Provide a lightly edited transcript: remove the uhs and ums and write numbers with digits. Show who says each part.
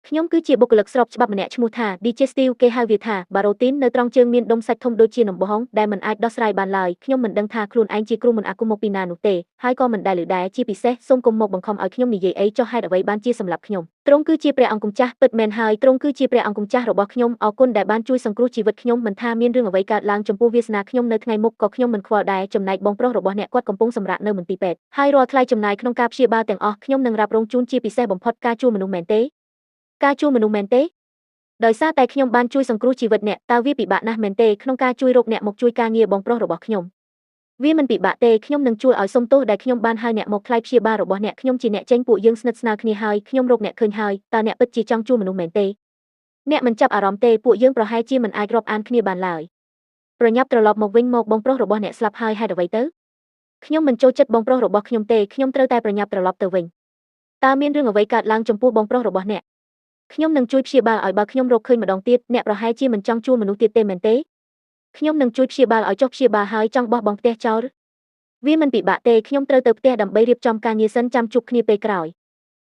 Speaker 1: ខ្ញុំគឺជាបុគ្គលិកស្របច្បាប់ម្នាក់ឈ្មោះថា DJ Steve គេហៅវាថាបារ៉ូទីននៅត្រង់ជើងមានដុំសាច់ធំដូចជានំបងដែលមិនអាចដោះស្រាយបានឡើយខ្ញុំមិនដឹងថាខ្លួនឯងជាគ្រូមន្តអាគមមកពីណានោះទេហើយក៏មិនដែលឮដែរជាពិសេសសូមកុំមកបង្ខំឲ្យខ្ញុំនិយាយអីចុះហេតុអ្វីបានជាសម្លាប់ខ្ញុំទ្រង់គឺជាព្រះអង្គម្ចាស់ពិតមែនហើយទ្រង់គឺជាព្រះអង្គម្ចាស់របស់ខ្ញុំអរគុណដែលបានជួយសង្គ្រោះជីវិតខ្ញុំមិនថាមានរឿងអ្វីកើតឡើងចំពោះវាសនាខ្ញុំនៅថ្ងៃមុខក៏ខ្ញុំមិនខ្វល់ដែរចំណែកបងប្រុសរបស់អ្នកគាត់កំពុងសម្រាកនៅមន្ទីរពេទ្យហើយរាល់ថ្លៃចំណាយក្នុងការព្យាបាលទាំងអស់ខ្ញុំនឹងរ៉ាប់រងជូនជាពិសេសបំផុតការជួលមនុស្សមែនទេការជួលមនុស្សមែនទេដោយសារតែខ្ញុំបានជួយសង្គ្រោះជីវិតអ្នកតើវាពិបាកណាស់មែនទេក្នុងការជួយរកអ្នកមកជួយការងារបងប្រុសរបស់ខ្ញុំវាមិនពិបាកទេខ្ញុំនឹងជួលឲ្យសុំទោសដែលខ្ញុំបានហៅអ្នកមកថ្លៃព្យាបាលរបស់អ្នកខ្ញុំជាអ្នកចេញពួកយើងស្និទ្ធស្នាលគ្នាហើយខ្ញុំរកអ្នកឃើញហើយតើអ្នកពិតជាចង់ជួលមនុស្សមែនទេអ្នកមិនចាប់អារម្មណ៍ទេពួកយើងប្រហែលជាមិនអាចរាប់អានគ្នាបានឡើយប្រញាប់ត្រឡប់មកវិញមកបងប្រុសរបស់អ្នកស្លាប់ហើយហេតុអ្វីទៅខ្ញុំមិនចូលចិត្តបងប្រុសរបស់ខ្ញុំទេខ្ញុំត្រូវតែប្រញាប់ត្រឡប់ទៅវិញតើមានរឿងអ្វីកើតឡើងចំពោះបងប្រុសរបស់អ្នកខ្ញុំនឹងជួយព្យាបាលឲ្យបើខ្ញុំរកឃើញម្ដងទៀតអ្នកប្រហែលជាមិនចង់ជួលមនុស្សទៀតទេមែនទេខ្ញុំនឹងជួយព្យាបាលឲ្យចុះព្យាបាលហើយចង់បោះបង់ផ្ទះចោលវាមិនពិបាកទេខ្ញុំត្រូវទៅផ្ទះដើម្បីរៀបចំការងារសិនចាំជួបគ្នាពេលក្រោយ។